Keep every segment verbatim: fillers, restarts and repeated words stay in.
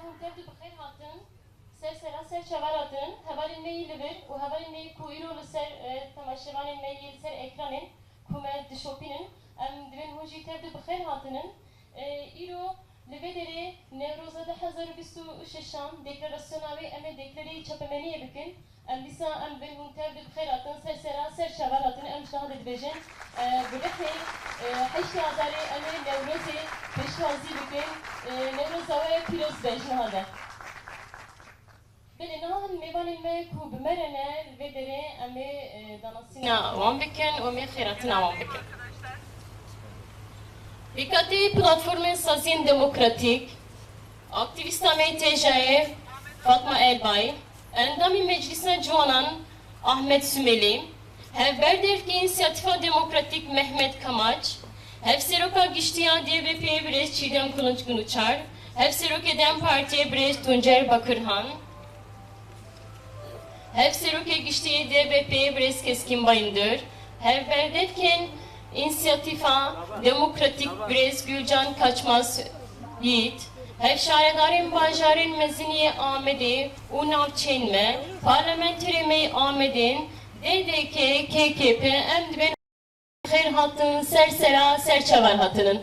Hûn tev de bi xêr hatin. Ser sera ser çavar hatin. Hevalên me yî li vir û hevalên me yî ku îro li ser, e, temaşevanên me yî li ser ekranên ku me dişopînin, em divên hûn jî tev de bi xêr hatinin. E, îro li vê derê Newroza du hezar û bîst û şeşan deklarasyona wê em ê deklarê çapemeniyê bikin. Em dîsa em bên hûn tev de bi xêr hatin, ser sera, ser çavar hatin. Em ji niha de dibêjin, e, bi rihê, e, heştê Adarê em ê Newrozê pêşwazî bikin. E, Newroza we pîroz be ji niha de. Belê, niha hin mêvanên me ku bi me re ne, li vê derê em ê, e, danasîna wan bikin û em ê xêratina wan bikin. Pêkhateyê Platformên Saziyên Demokratîk, aktîvîsta me yê T J A'yê Fatma Elbayî, endamê Meclîsa Ciwanan Ahmet Sümeli, Hevberdevkê Însiyatîfa Demokratîk Mehmet Kamaç, Hevseroka Giştî ya D B P'ê Birêz Çiğdem Kılınç Günüçar, Hevserokê dem Partiyê Birêz Tuncer Bakırhan, Hevserokê Giştî yê D B P'ê Birêz Keskin Bayındır, Hevberdevkên Însiyatîfa Demokratîk Birêz Gülcan Kaçmaz Yiğit, hevşaredarên bajarên mezin yê Amedê û navçeyên me, parlamenterê me yê Amedên, D D K, K K P, em dibên xêr hatin, ser sera, ser çavar hatinin.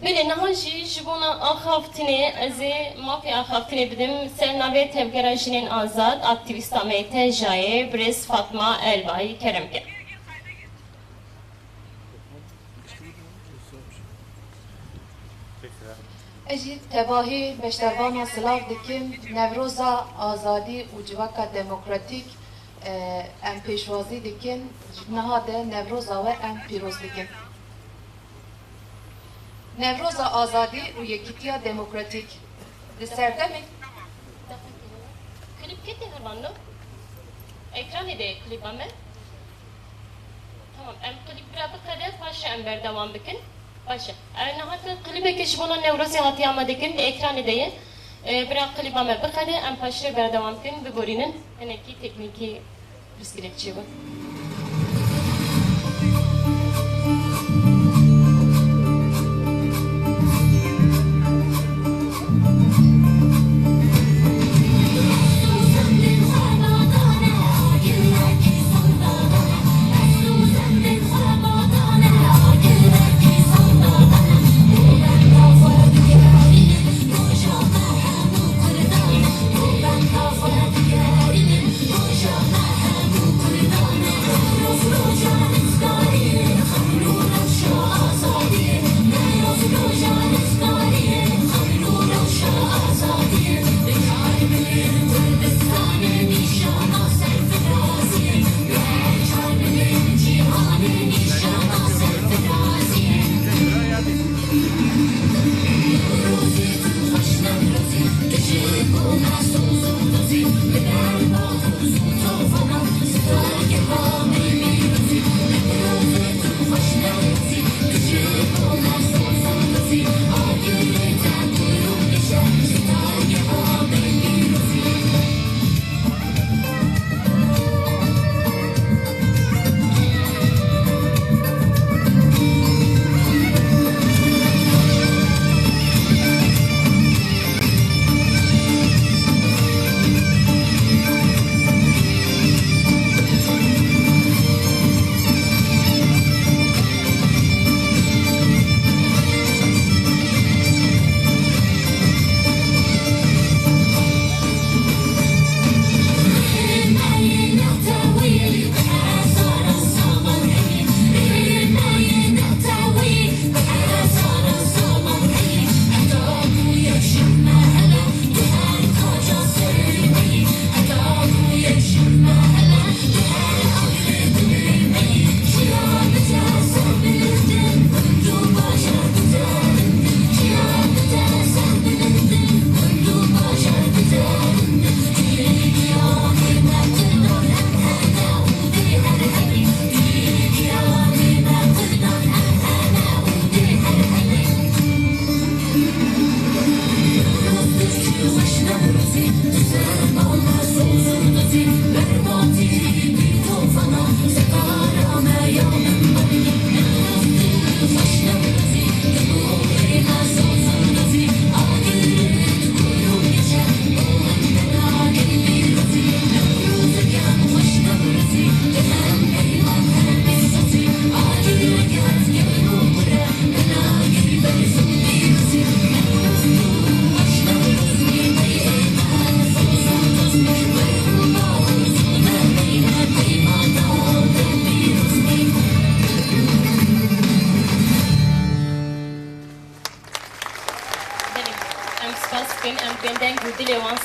Belê, niha jî ji bona axaftinê, ez ê mafê axaftinê bidim ser navê Tevgera Jinên Azad, aktîvîsta me yê T J A'yê, birêz Fatma Elbayî, kerem ke. Ez jî tevahî beşdervanan silav dikim. Newroza azadî û civaka demokratîk, e, em pêşwazî dikin. Ji niha de Newroza we em pîroz dikin. Newroza azadî û yekîtiya demokratîk. Di serdemê Klîp ketê hevando? Ekranê de ye klîba me. Tamam, em klîp bira biqede, paşê em berdewam bikin. Baş e. E, niha ki klîbeke ji bona Newrozê hatiye amadekirin, li ekranê de ye. E, bira klîba me biqede, em paşê berdewam bikin, biborînin. Hinekî teknîkî pirsgirêk çêbû.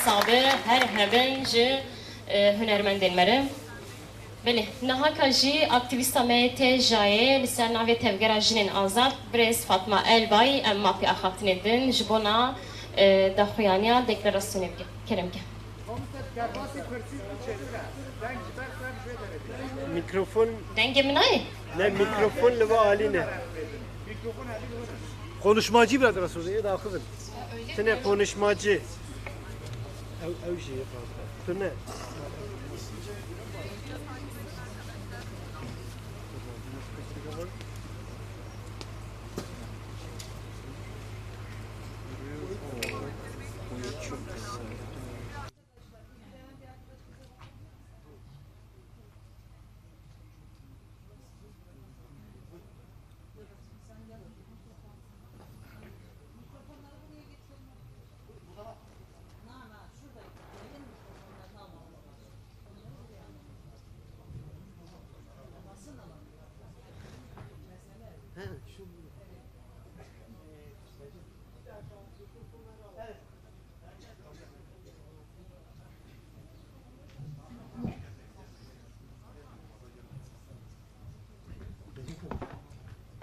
Sabe her hebin ji, e, hunermendên me re. Belê, nihaka jî aktîvîsta me yê T J A'yê li ser navê Tevgera Jinên Azad, birêz Fatma Elbay, em mafê axaftinê din ji bona, e, daxuyaniya deklarasyonê bike. Kerem ke. Mikrofon. Dengê min nayê? Ne, mikrofon li va alî ne. Konuşmacı biraz rahatsız oluyor, daha kızım. Tine konuşmacı. Ew, ew jî yê fazla. Tine.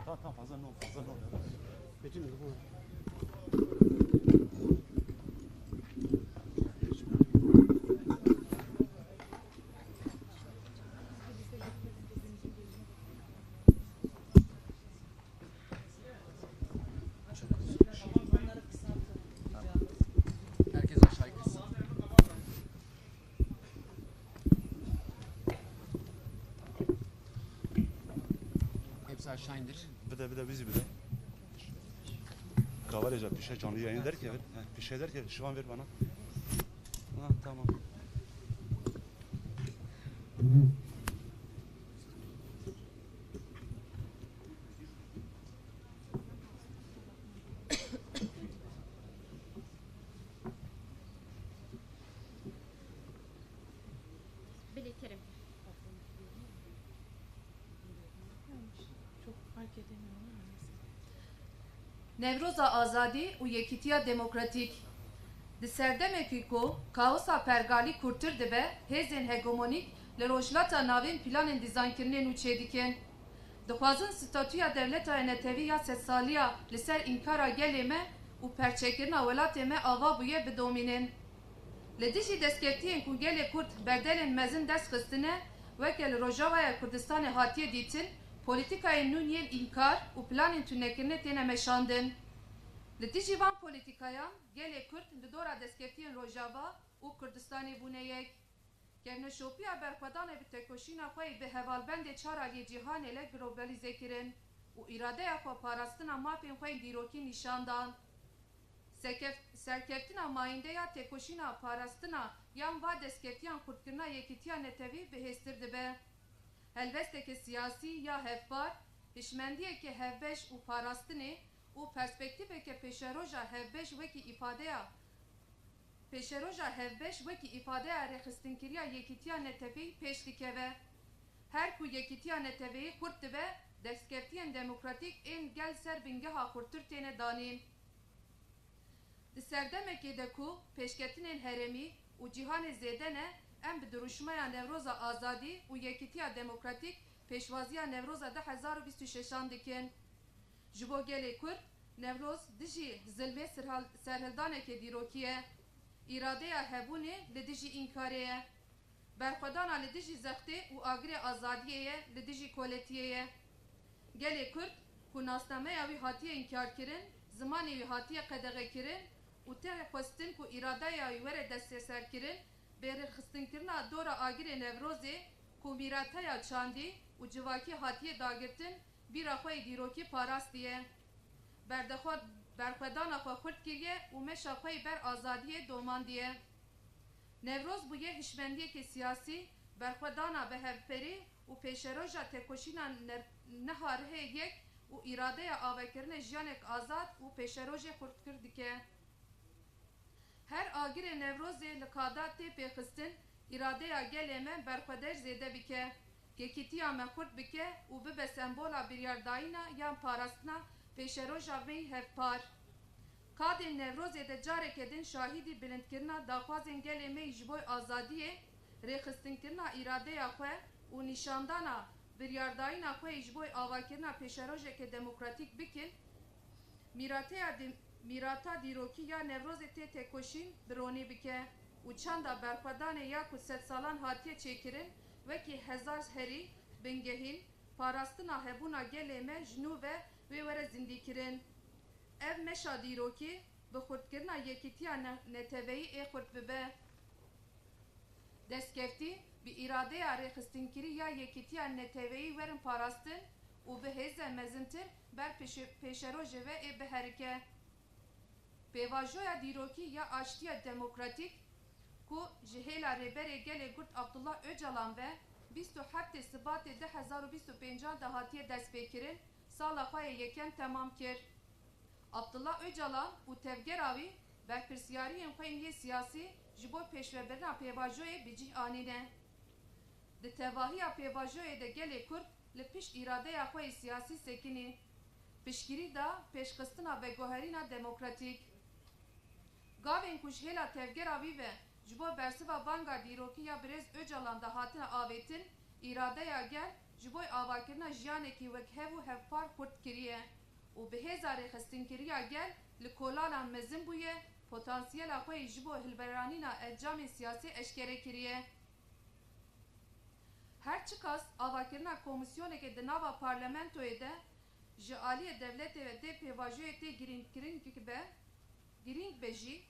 Tamam, tamam, fazla ne oldu, fazla ne oldu? Bütün Herkes aşağı kızsın. Hepsi aşağı indir. Bir de, bir de bizi bir de. Kavalêca pişe canlı yayın der ki, evet. He, pişe der ki, şivan ver bana. Ha, tamam. Bilê kerem. Çok fark edemiyorum ama neyse. Newroza Azadî û Yekîtiya Demokratîk. Di serdemekî ku kaosa pergalî kûrtir dibe, hêzên hegemonîk li Rojhilata Navîn planên dîzaynkirinê nû çêdikin. Dixwazin statûya dewleta netewî ya sedsaliya li ser înkara gelê me û perçekirina welatê me ava bûye bidomînin. Li dijî destkeftiyên ku gelê Kurd berdelên mezin dest xistine, weke li Rojavaya Kurdistanê hatiye dîtin, polîtikayên nûn yên înkar û planên tunekirinê têne meşandin. Li dijî van polîtîkayan gelê Kurd li dora destkeftiyên Rojava û Kurdistanê bûne yek. Kevneşopiya berxwedanê bi tekoşîna xwe yê bi hevalbendê çar aliyê cîhanê le globalîze kirin û îradeya xwe parastina mafên xwe yên dîrokî nîşan dan. Sekef-, serkeftina mayînde ya têkoşîna parastina yan va destkeftiyan xurtkirina yekîtiya netewî bihêztir dibe. Helwesteke siyasî ya hevpar, hişmendiyeke hevbeş û parastinê û perspektîfeke pêşeroja hevbeş wekî îfadeya, pêşeroja hevbeş wekî îfadeya rêxistinkiriya yekîtiya netewî pêş dikeve. Her ku yekîtiya neteweyî xurt dibe, destkeftiyên demokratîk ên gel ser bingeha xurtir têne danîn. Di serdemekê de ku pêşketinên herêmî û cîhanê zêde ne, em bi dirûşmeya Newroza Azadî û Yekîtiya Demokratîk pêşwaziya Newroza du hezar û bîst û şeşan dikin. Ji bo gelê Kurd, Newroz dijî zilmê sirhal-, serhildaneke dîrokî ye. Îradeya hebûnê li dijî înkarê ye. Berxwedana li dijî zextê û agirê azadiyê ye, li dijî koletiyê ye. Gelê Kurd ku nasnameya wî hatiye înkarkirin, zimanê wî hatiye qedexekirin û tê xwestin ku îradeya wî were desteserkirin, bi rêxistinkirina dora agirê Newrozê ku mîrateya çandî û civakî hatiye dagirtin, bîra xwe yê dîrokî parastiye. Berdexwe-, berxwedana xwe xurt kiriye û meşa xwe yê ber azadiyê domandiye. Newroz bûye hişmendiyeke siyasî, berxwedana bi hevperî û pêşeroja têkoşîna ner-, niha rihê yek û îradeya avekirinê jiyanek azad û pêşerojê xurtkir dike. Her agirê Newrozê li ka da tê pêxistin, îradeya gelê me berxweder zêde bike. Yekîtiya me xurt bike û bibe sembola biryardayîna yan parastina pêşeroja me yî hevpar. Qadên Newrozê de careke din şahîdî bilindkirina daxwazên gelê me yî ji bo azadiyê, rêxistinkirina îradeya xwe û nîşandana biryardayîna xwe yî ji bo avakirina pêşerojeke demokratîk bikin. Mîrateya dî-, mîrata dîrokî ya Newrozê tê tekoşîn bi ronî bike û çanda berxwedanê ya ku sedsalan hatiye çêkirin, wekî hezar herî, bingehîn, parastina hebûna gelê me ji nû ve wê were zindîkirin. Ev meşa dîrokî bi xurtkirina yekîtiya ne-, neteweyî ê xurt bibe. Destkeftî bi îradeya rêxistinkirî ya yekîtiya neteweyî werin parastin û bi hêze mezintir ber pêşe-, pêşerojê ve ê biherike. Pêvajoya dîrokî ya aştiya demokratîk ku ji hêla Rêberê Gelê Kurd Abdullah Ocalan ve bîst û heftê Sibatê du hezar û bîst û pêncan de hatiye destpêkirin, sala xwe yê yekem temam kir. Abdullah Ocalan û tevgera wî berpirsiyariyên xwe yên yê siyasî ji bo pêşvebirina pêvajoyê bi cih anîne. Di tevahiya pêvajoyê de gelê Kurd li pişt îradeya xwe yê siyasî sekinî, piştgirî da pêşxistina veguherîna demokratîk. Gavên ku ji hêla tevgera wî ve ji bo bersiva banga dîrokî ya birêz Ocalan de hatine avêtin, îradeya gel ji bo avakirina jiyanekî wekhev û hevpar xurt kiriye û bi hêza rêxistinkiriya gel li kolanan mezin bûye, potansiyela xwe yî ji bo hilweranîna encamên siyasî eşkere kiriye. Her çiqas avakirina komîsyoneke di nava parlamentoyê de ji aliyê dewletê ve dê pêvajoyê tê girîngkirin be, girîng be jî,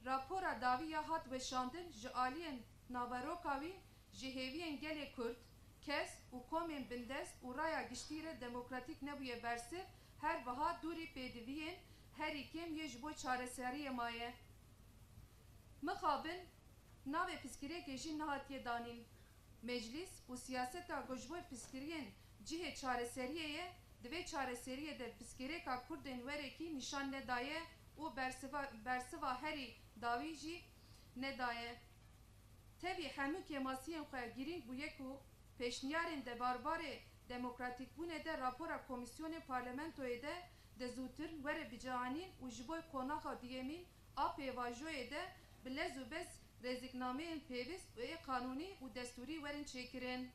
rapora dawî ya hat weşandin ji aliyên naveroka wî ji hêviyên gelê Kurd, kes û komên bindest û raya giştî re demokratîk nebûye bersiv, her wiha dûrî pêdiviyên herî kêm yê ji bo çareseriyê maye. Mixabin navê piskirêkê jî nehatiye danîn. Meclîs û siyaseta ku ji bo piskiriyên cihê çareseriyê ye, di vê çareseriyê de piskirêka Kurdên werekî nîşan nedaye û bersiva, bersiva herî dawî jî nedaye. Tevî hemû kêmasiyên xwe girîng bûye ku pêşniyarên di barbarê demokratîkbûnê de rapora komîsyonên parlamentoyê de de zûtir were bicihanîn û ji bo qonaxa duyemîn a pêvajoyê de bi lez û bez rêziknameyên pêwist û ê qanûnî û destûrî werin çêkirin.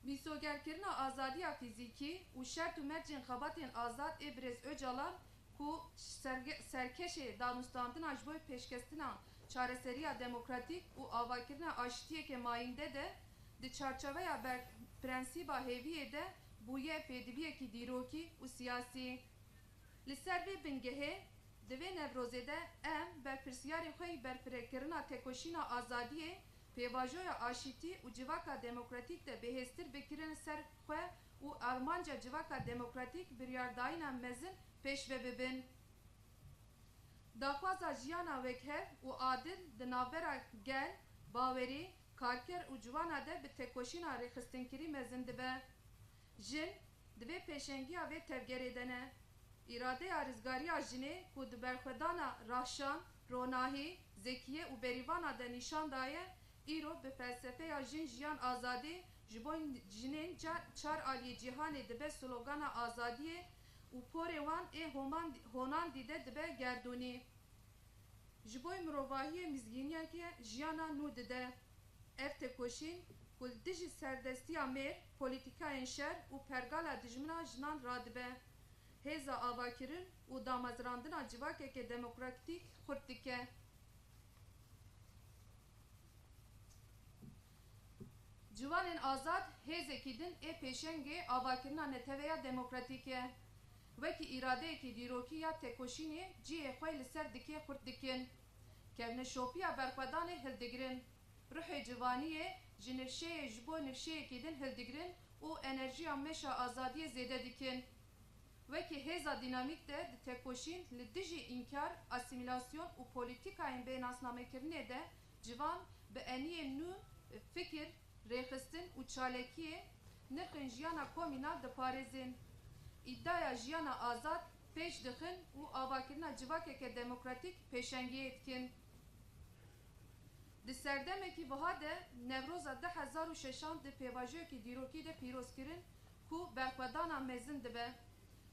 Mîsogerkirina azadiya fîzîkî û şert û mercên xebatên azad ê birêz Ocalan ku serge-, serkêşê danûstandina ji bo pêşkestina çareseriya demokratîk û avakirina aştiyeke mayînde de di çarçoveya ber-, prensîba hêviyê de bûye pêdiviyekî dîrokî û siyasî. Li ser vê bingehê, di vê Newrozê de em berpirsiyarê xwe yî berpirekirina tekoşîna azadiyê, pêvajoya aşîtî û civaka demokratîk de bihêztir bikirin ser xwe û armanca civaka demokratîk biryardayîna mezin pêş ve bibin. Daxwaza jiyana wekhev û adil di navbera gel, bawerî, karker û ciwana de bi tekoşîna rêxistinkirî mezin dibe. Jin di vê pêşengiya vê tevgerê de ne. Îradeya rizgariya jinê ku di berxwedana Rahşan, Ronahî, Zekiyê û Berîvana de nîşan daye, îro bi felsefeya jin, jiyan, azadî ji bo jinên ca-, çar aliyê cîhanê dibe slogana azadiyê û porê wan ê homan-, honandî de dibe gerdûnî. Ji bo mirovahiyê mizgîniyeke jiyana nû dide. Ev tekoşîn ku li dijî serdestiya mêr, polîtîkayên şer û pergala dijmina jinan radibe, hêza avakirin û damezrandina civakeke demokratîk xurt dike. Ciwanên azad hêzekî din ê pêşengê avakirina neteweya demokratîk e. Wekî îradeyekî dîrokî ya tekoşînê cihê xwe li ser dikê xurt dikin. Kevneşopiya berxwedanê hildigirin. Ruhê ciwaniyê ji nifşeyê ji bo nifşeyekî din hildigirin û enerjiya meşa azadiyê zêde dikin. Wekî hêza dînamîk de di tekoşîn li dijî înkar, asîmîlasyon û polîtîkayên bênasnamekirinê de ciwan bi eniyên nû fikir, rêxistin û çalakiyê nirxên jiyana komînal diparêzin. Îdaya jiyana azad pêş dixin û avakirina civakeke demokratîk pêşengiyê dikin. Di serdemekî wiha de Newroza du hezar û şeşan di pêvajoyekî dîrokî de pîroz kirin ku berxwedana mezin dibe.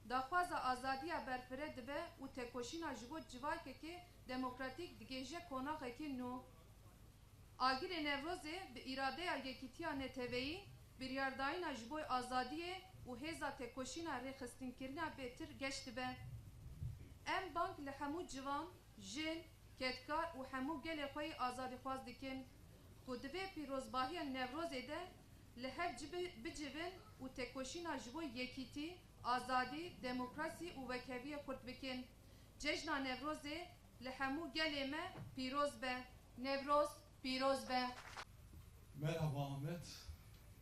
daxwaza azadiya berfireh dibe û tekoşîna ji bo civakekê demokratîk digihêje konaxekî nû. Agirê Newrozê bi îradeya yekîtiya neteweyî, biryardayîna ji bo azadiyê û hêza tekoşîna rêxistinkirina bêtir geş dibe. Em bang li hemû ciwan, jin, kedkar û hemû gelê xwe yî azadîxwaz dikin ku di vê pîrozbahiya Newrozê de li hev cibi-, bicivin û tekoşîna ji bo yekîtî, azadî, demokrasî û wekheviyê xurt bikin. Cejna Newrozê li hemû gelê me pîroz be. Newroz pîroz be. Merhaba Ahmet.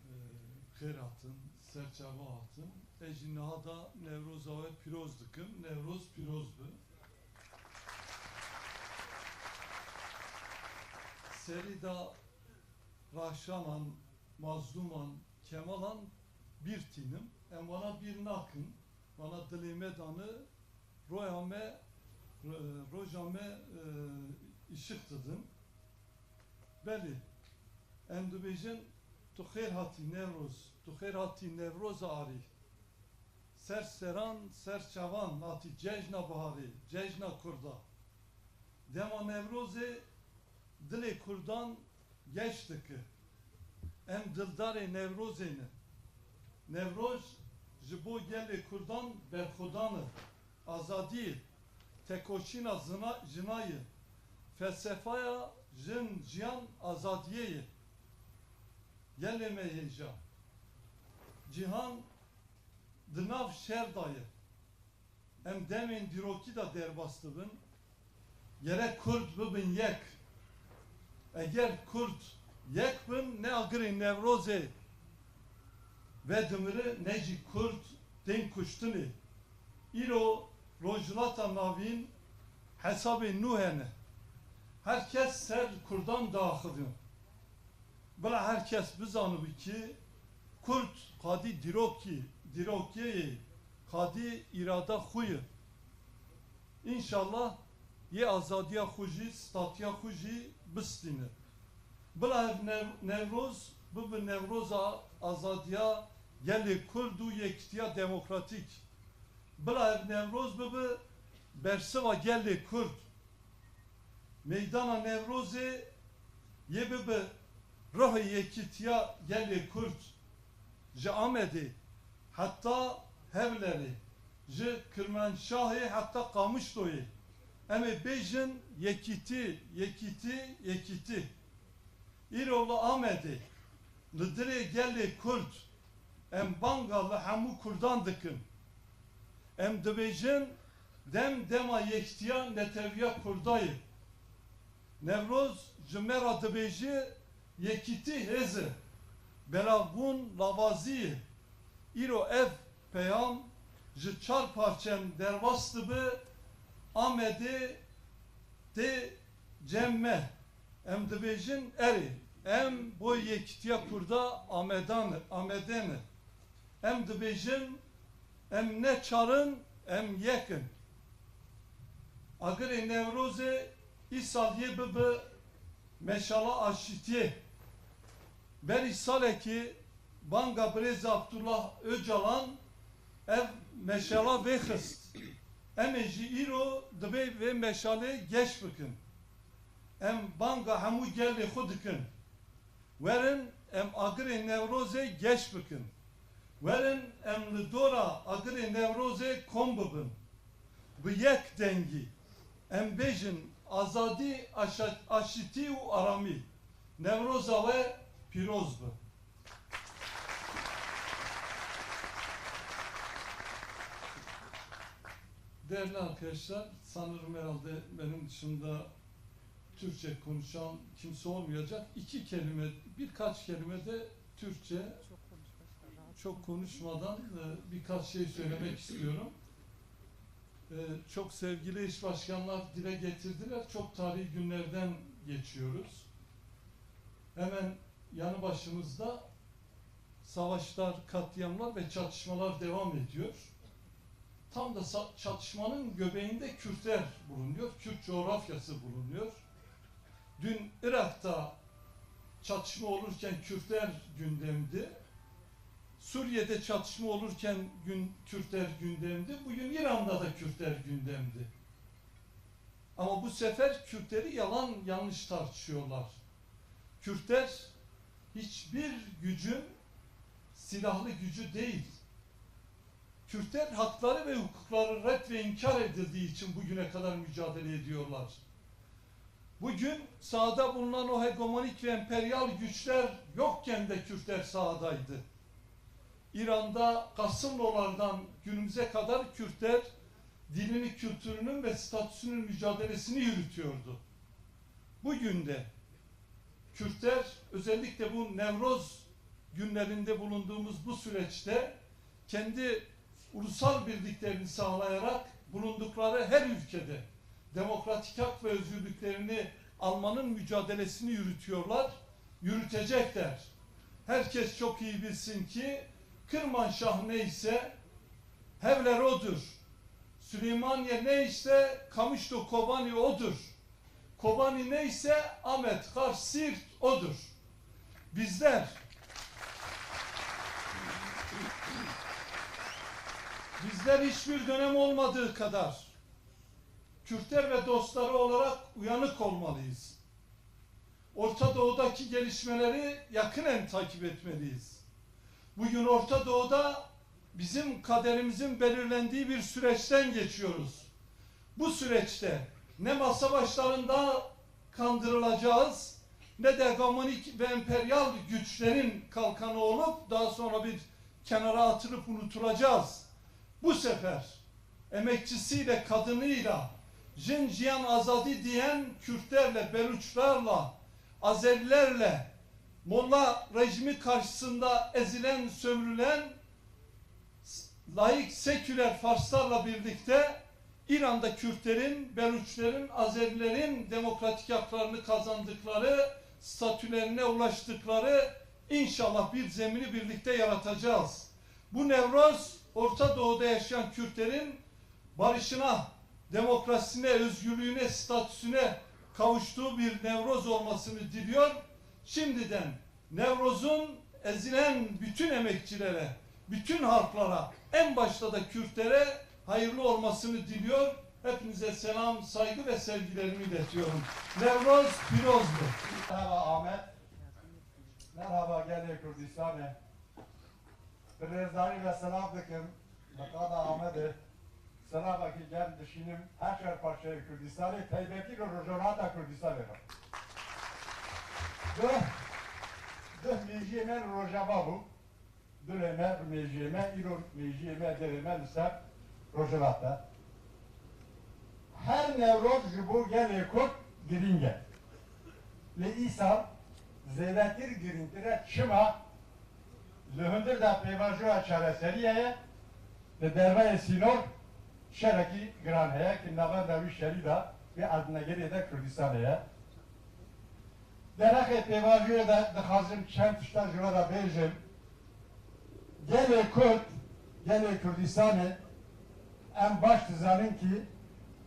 Ee, xêr hatin, serçava hatin. Ez jî niha da Newroza we pîroz dikim. Newroz pîroz be. Serî da Rahşanan, Mazlûman, Kemalan bîr tînim. Em wana bîr nakin. Wana dilê me dane, roya me, ro-, roja me, e, îşiq didin. Belê, em dibêjin, tu xêr hatî Newroz, tu xêr hatî Newroza arî. Ser seran, ser çavan hatî cejna biharê, cejna Kurda. Dema Newrozê dilê Kurdan geş dike. Em dildarê Newrozê ne. Newroz ji bo gelê Kurdan berxwedan e, azadiyê, tekoşîna zina-, jina ye. Felsefaya jin, jiyan, azadiyê ye. Gelê me hêja. Cîhan di nav şer de ye. Em demên dîrokî de derbas dibin. Gerek Kurd bibin yek. Eger Kurd yek bin, ne agirê Newrozê vedimire, ne jî Kurd tên kuştinê. Îro Rojhilata Navîn hesabê nû hene. Her kes ser Kurdan diaxive. Bila her kes bizanibe ki Kurd qadî dîrokî, dîrokê ye, qadî îrada xwe ye. Înşallah yê azadiya xwe jî, statiya xwe jî bistîne. Bila ev New-, Newroz bibe Newroza azadiya gelê Kurd û yekîtiya demokratîk. Bila ev Newroz bibe bersiva gelê Kurd. Meydana Newrozê yê bibe ruhê yekîtiya gelê Kurd. Ji Amedê heta Hewlerê, ji Kirmanşahê heta Qamişloyê. Em ê bêjin yekîtî, yekîtî, yekîtî. Îro li Amedê, li dilê gelê Kurd, em banga li hemû Kurdan dikin. Em dibêjin, dem dema yekîtiya netewiya Kurda ye. Newroz ji me re dibêje, yekîtî hêz e, belavbûn lavazî ye. Îro ev peyam ji çar parçen derbas dibe, Amedê tê cem me. Em dibêjin erê, em bo yekîtiya Kurda amedan, amede ne. Em dibêjin, em ne çar in, em yek in. Agirê Newrozê îsal yê bibe meşala aşîtiyê. Berî salekê banga birêz Abdullah Ocalan ev meşala vêxist. Em ê jî îro divê vê meşalê geş bikin. Em banga hemû gelê xwe dikin. Werin em agirê Newrozê geş bikin. Werin em li dora agirê Newrozê kom bibin. Bi yek dengî em bêjin azadî, aşa-, aşîtî û aramî. Newroza we pîroz be. Değerli arkadaşlar, sanırım herhalde benim dışında Türkçe konuşan kimse olmayacak. İki kelime, birkaç kelime de Türkçe, çok konuşmadan, e, birkaç şey söylemek istiyorum. E, çok sevgili eş başkanlar dile getirdiler. Çok tarihi günlerden geçiyoruz. Hemen yanı başımızda savaşlar, katliamlar ve çatışmalar devam ediyor. Tam da sa-, çatışmanın göbeğinde Kürtler bulunuyor, Kürt coğrafyası bulunuyor. Dün Irak'ta çatışma olurken Kürtler gündemdi. Suriye'de çatışma olurken gün, Kürtler gündemdi. Bugün İran'da da Kürtler gündemdi. Ama bu sefer Kürtleri yalan yanlış tartışıyorlar. Kürtler hiçbir gücün silahlı gücü değil. Kürtler hakları ve hukukları red ve inkar edildiği için bugüne kadar mücadele ediyorlar. Bugün sahada bulunan o hegemonik ve emperyal güçler yokken de Kürtler sahadaydı. İran'da Kasımlılardan günümüze kadar Kürtler dilini, kültürünün ve statüsünün mücadelesini yürütüyordu. Bugün de Kürtler özellikle bu Nevroz günlerinde bulunduğumuz bu süreçte kendi ulusal birliklerini sağlayarak bulundukları her ülkede demokratik hak ve özgürlüklerini almanın mücadelesini yürütüyorlar, yürütecekler. Herkes çok iyi bilsin ki Kırmanşah neyse Hevler odur. Süleymaniye neyse Kamışlo Kobani odur. Kobani neyse Ahmet, Kars, Siirt odur. Bizler, bizler hiçbir dönem olmadığı kadar Kürtler ve dostları olarak uyanık olmalıyız. Orta Doğu'daki gelişmeleri yakinen takip etmeliyiz. Bugün Orta Doğu'da bizim kaderimizin belirlendiği bir süreçten geçiyoruz. Bu süreçte ne masa başlarında kandırılacağız, ne de hegemonik ve emperyal güçlerin kalkanı olup daha sonra bir kenara atılıp unutulacağız. Bu sefer emekçisiyle, kadınıyla, jin jiyan azadi diyen Kürtlerle, Beluçlarla, Azerilerle, Molla rejimi karşısında ezilen, sömürülen, laik, seküler Farslarla birlikte İran'da Kürtlerin, Beluçların, Azerilerin demokratik haklarını kazandıkları, statülerine ulaştıkları inşallah bir zemini birlikte yaratacağız. Bu Nevroz, Orta Doğu'da yaşayan Kürtlerin barışına, demokrasisine, özgürlüğüne, statüsüne kavuştuğu bir Nevroz olmasını diliyor. Şimdiden Nevroz'un ezilen bütün emekçilere, bütün halklara, en başta da Kürtlere hayırlı olmasını diliyor. Hepinize selam, saygı ve sevgilerimi iletiyorum. Nevroz pirozdur. Merhaba Ahmet. Merhaba gelê Kurdistanê. Bi rêzdarî ve selam dikim. Bi qada Amedê. Selamekî germ dişînim her çar parçeyê Kurdistanê, taybetî li Rojhilata Kurdistanê re. Duh, duh mêjiyê me li Rojava bû. Dulê me, mêjiyê me, îro mêjiyê me, devê me li ser Rojhilat e. Her Newroz ji bo gelê Kurd girîng e. Lê îsal zêdetir girîngtir e. Çima? Li hundir de pêvajoya çareseriyê ye, li derveyê sînor şerekî giran heye ki navenda wî şerî de, wî erdnegeriyê de Kurdistanê ye. Derheqê pêvajoyê de dixwazim çend tişta ji we re bêjim. Gelê Kurd, gelê Kurdistanê em baş dizanin ki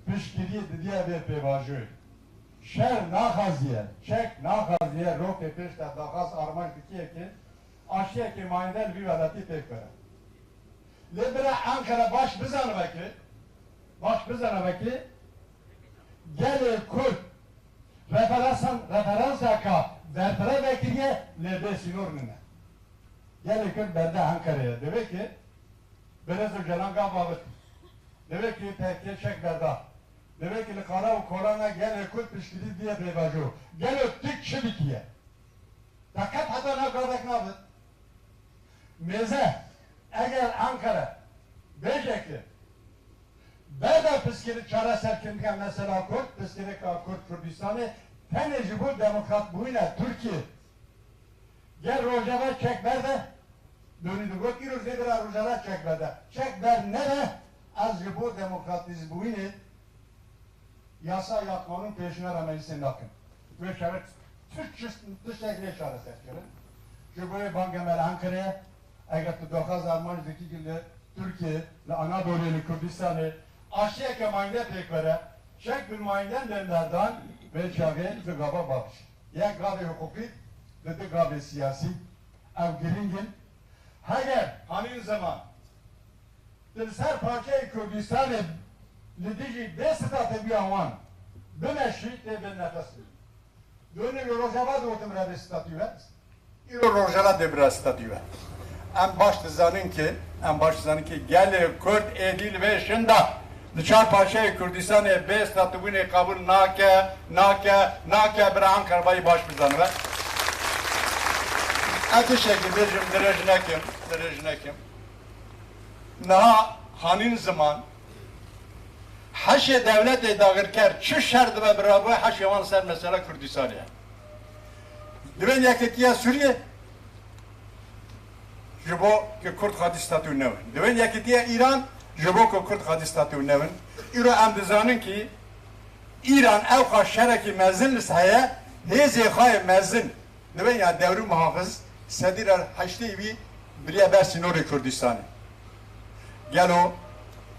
piştgiriyê didiye vê pêvajoyê. Şer naxwaziye, çek naxwaziye, rokê pêş de daxwaz armanc dikiye ki aşiyekê mayînde li vî welatî pêk bere. Lê bira Ankara baş bizanibe ki, baş bizanibe ki gelê Kurd referansan, referansaka berfireh vekiriye lê bê sînor nine. Gelê Kurd berde Ankara'ya. Divê ki Birêz Ocalan gav avit. Divê ki P K K çek berda. Divê ki li qala û kolana gelê Kurd piştgirî diye pêvajo. Gelo tu çi dikiye? Te qet heta na gavek navit. Mêze, eger Ankara bêje ki berda piskirî çareserkirinê mesela Kurd, piskirêka Kurd Kurdistanê tenê ji bo demokratbûyîna Tirkiyê. Ger Rojava çek berde, Donî digot, îro zêde re Rojava çek berde. Çek ber nede, ez ji bo demokratîzbûyînê yasa ya qanûn pêşniyara meclisê nakim. Wê şerê tu çi-, tiştek nê çareserkirin. Ji bo yê bangê me li Enqereyê, eger tu daxwaz armanc dikî ki li Tirkiyê, li Anadolê, li Kurdistanê, aşiyeke mayînde pêk bere, çek bi mayînden bên berdan, vê çaxê du gava bavêjin. Yek gavê hiqûqî, di du gavê siyasî, ew girîng in. Heger hanîn ziman tu li ser parçeyê Kurdistanê li dijî bê statûbûya wan bimeşî, tê bê nefes. Dûnî li Rojava digotim re bê statû be. Îro Rojava dê bira statû be. Em baş dizanin ki, em baş dizanin ki gelê Kurd êdî li vê şinda li çar parçeyê Kurdistanê bê statûbûnê qebûl nake, nake, nake, bira Ankarayî baş bizanibe. Ez tiştekî bêjim, dirêj nekim, dirêj nekim. Niha hanîn ziman, heşê dewletê dagirker çi şer dibe birabû heşê wan ser mesela Kurdistanê ye. Divên Yekîtiya Sûriyê ji bo ku Kurd xwedî statû newin. Divên Yekîtiya Îran ji bo ku Kurd xwedî statû newin. Îro em dizanin ki Îran ewqas şerekî mezin li heye, hêzê xwe yê mezin Divê ya dewrû muhafiz sedî re heştê wî biriye ber sînorê Kurdistanê. Gelo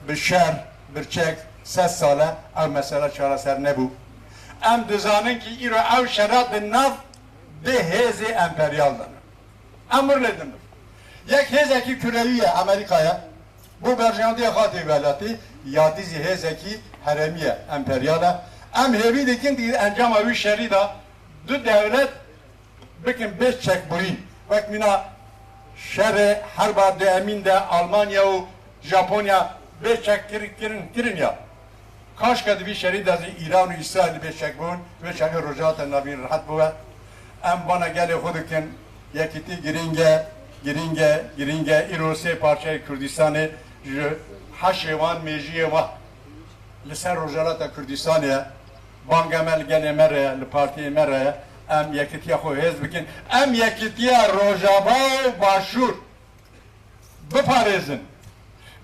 bi şer, birçek, sed sale ew mesele çareser nebû. Em dizanin ki îro ew şera di nav di hêzê emperyal de ne. Em wir lê din bin. Yek hêzekî kurewî ye, Amerîka ye. Bo berjewendiya xwe tê welatî, ya dî zî hêzekî herêmî ye, emperyal e. Em hêvî dikin di encama wî şerî de du dewlet bikin bê çekbûyîn. Wek mîna şerê herba duemîn de Almanya û Japonya bê çek kirin, kirin, kirin ya. Kaşka di vî şerî de zî Îran û Îsraîlî bê çekbûn, wê çaxê Rojhilata Navîn rehet bibe. Em bana gelê xwe dikin, yekîtî girîng e, girîng e, girîng e. Îro sê parçeyê Kurdistanê ji heşê wan, mêjiyê wan li ser Rojhilata Kurdistanê ye. Banga me li gelê me re ye, li partiyê me re ye. Em yekîtiya xwe hêz bikin. Em yekîtiya Rojava û Başûr biparêzin.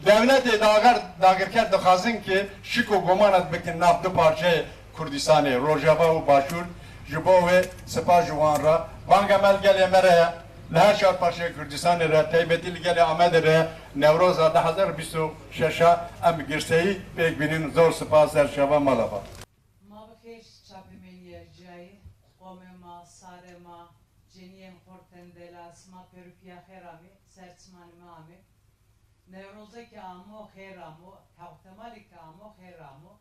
Dewletê dager, dagirker dixwazin ki şik û gomanet bikin nav du parçeyê Kurdistanê, Rojava û Başûr. Ji bo wê spas ji wan re. Banga me li gelê me re ye. Li her çar parçeyê Kurdistanê re, taybetî li gelê Amedê re, Newroza du hezar bîst û şeş a em girseyî pêk bînin. Zor spas, ser çava, mala xwe. Ma bi xêr çapemenî Erciyayê, qomê ma, sarê ma, ceniyên xortendela, sima pêr û piya xêr amê, ser çimanê me amê. Newrozeke amo xêr amo, hewtemaleke amo xêr amo.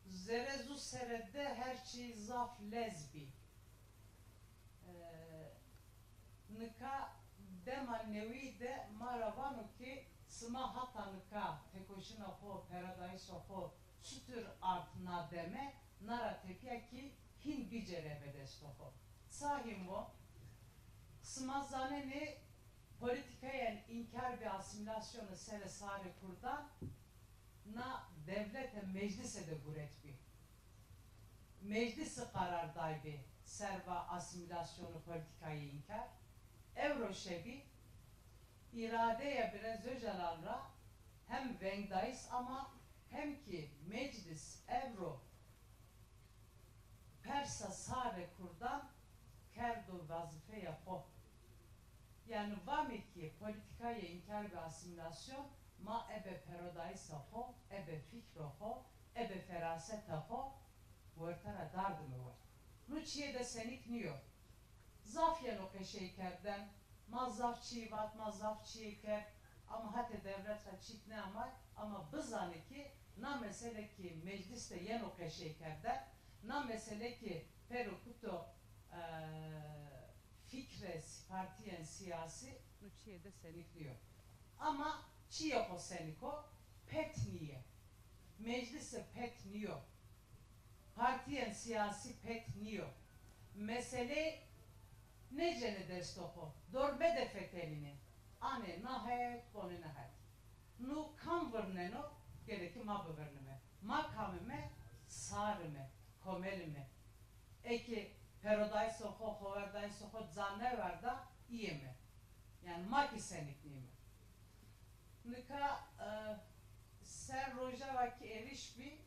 Zere zû serede her çî zaf lez bî. Nika dema newî de ma ra vano ki sima hata nika tekoşîna xo, paradayîsa xo çitur ard na deme, na ra tepiya ki hîn bicere be desto xo. Ça hîn bo? Sima zanenê polîtîkayên înkar bi asîmîlasyonê serê sarê kurdan na dewlete meclise de guretbî. Meclisi qarar daybê ser va asîmîlasyonê polîtîkayê înkar. Ewro şevî îradeya birêz Ocalan ra hem vengdayîs ama hem kî meclis ewro persa sarê kurdan kerdo wezîfeya xo. Yanî vamê ki polîtîkayê înkar bi asîmîlasyon ma ebe paradayîsa xo, ebe fikro xo, ebe feraseta xo werte ra dardime we. Nu çiyê de senîk nîyo. Zaf yeno qeşeyî kerden, ma zaf çiyê vat, ma zaf çiyê kerd, ama hetê dewlet ra çîk neamay, ama bizane ki na mesele ki meclis de yeno qeşeyî kerden, na mesele ki pêro kuto, e, fikrê partiyên siyasî nu çiyê de senîk nîyo. Ama çiyê xo senîk o, pet nîye. Meclise pet nîyo. Partiyên siyasî pet nîyo. Meselê nêcenê desto xo, dorbe de fetelînê. Anê na het, bonê na het. Nu kam virneno, gereke ma bivirnime. Ma kam ime? Sar ime, komel ime. Eke perodayîsa xo, xoverdayîsa xo ca newerda, îyê me. Yanî ma kî senîk nîme. Nika, e, ser Rojava kî êrîş bî,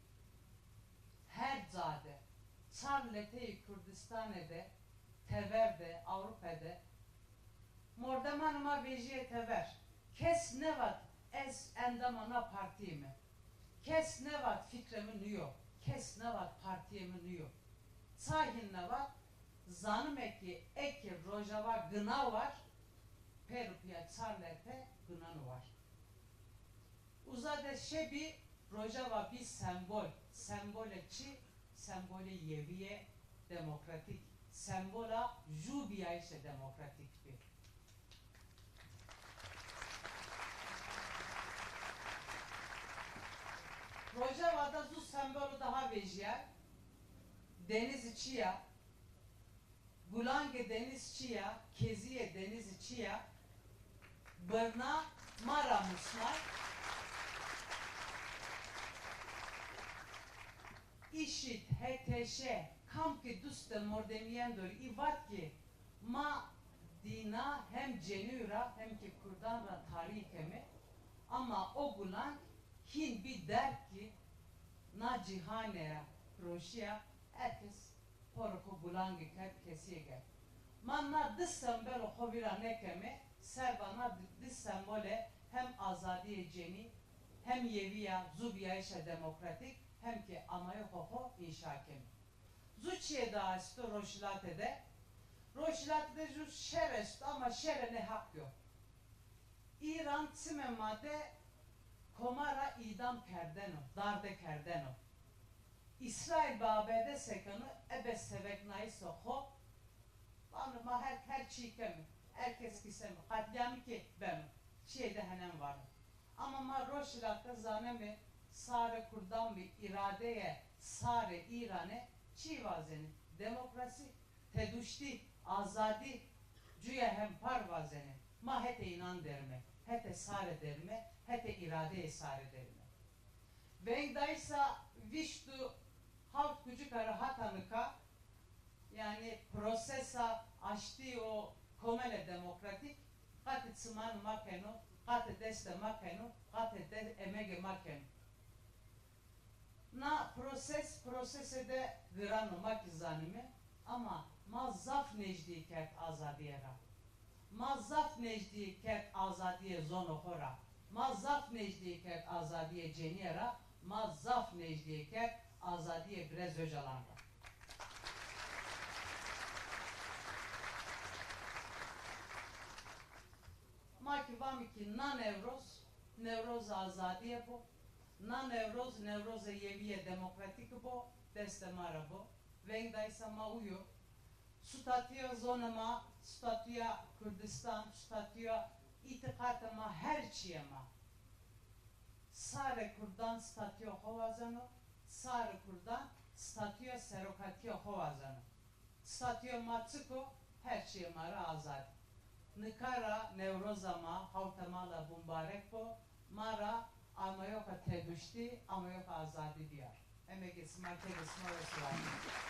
her ca de, çar leteyê Kurdistanê de, tever de, Ewropa de, mordemanê ma vejîye tever. Kes nevat ez endama na partiyê me. Kes nevat fikrê mi nîyo. Kes nevat partiyê mi nîyo. Ça hîn nevat, zanime ki eke Rojava gina war, pêr û piya çar lete gunan war. Uza de şebî Rojava bî sembol. Sembolê çi? Sembolê yewiyê demokratîk. Sembola jûbiyayîşê demokratîk bî. Rojava de zû sembolo daha vêjîya. Denizî çi ya? Gulangê deniz çi ya? Keziyê deniz çi ya? Birna ma ra musmay. İşit, H T Ş, kam ki dustê mordemîyen dor î vat ki ma dîna hem cenî ra hem ki kurdan ra tarî keme, ama o gulang hîn bî derg ki na cîhanê ra roşîya, her kes porê xo gulangê kerd, kesiyê kerd. Ma na di sembolo xo vîra nekeme, serba na di, di sembole hem azadiyê cenî, hem yewîya zûbiyayîşa demokratîk, hem ki amayoxo xo înşa keme. Zû çiyê da esto Rojhilate de? Rojhilate de zû şer esto, ama şerê neheq yo. Îran çimê ma de komara îdam kerdeno, darde kerdeno. Îsraîl bi A B D sekeno, ebe seveknayîso xo, vano ma her, her çî keme, her kes kîseme, qetlîamî ki beno, çiyê de henen vano. Ama ma Rojhilate zaneme sarê kurdan bi îradeyê sarê Îrane çî wazenê? Demokrasî. Teduştî, azadî, cuya hempar wazenê. Ma hetê înan derime, hetê sarê derime, hetê îradeyê sarê derime. Veng dayîsa vîst û hawt kucika ra hata nika, yanî prosesa aştî û komelê demokratîk qatê çimanê ma keno, qatê destê ma keno, qatê de-, emegê ma keno. Na proses, prosesê de giran o, ma ki zanime, ama ma zaf nêjdî kerd azadiyê ra. Ma zaf nêjdî kerd azadiyê zonê xo ra. Ma zaf nêjdî kerd azadiyê cenîye ra. Ma zaf nêjdî kerd azadiyê birêz Ocalan ra. Ma ki vamî ki na Newroz, Newroza azadiyê bo. Na Newroz, Newroza yewiyê demokratîk bo, destê ma re bo. Veng dayîsa ma uyo. Statûya zonê ma, statûya Kurdistan, statûya îtîqatê ma, her çiyê ma. Sarê kurdan statûya xo wazeno, sarê kurdan statûya serokatîya xo wazeno. Statûya ma çik o, her çiyê ma re azad. Nika ra Newroza ma, hawta ma la bimbarek bo, ma ra amayoka teduştî, amayoka azadî biyar. Emegê sima, kêfê sima weş û rahat.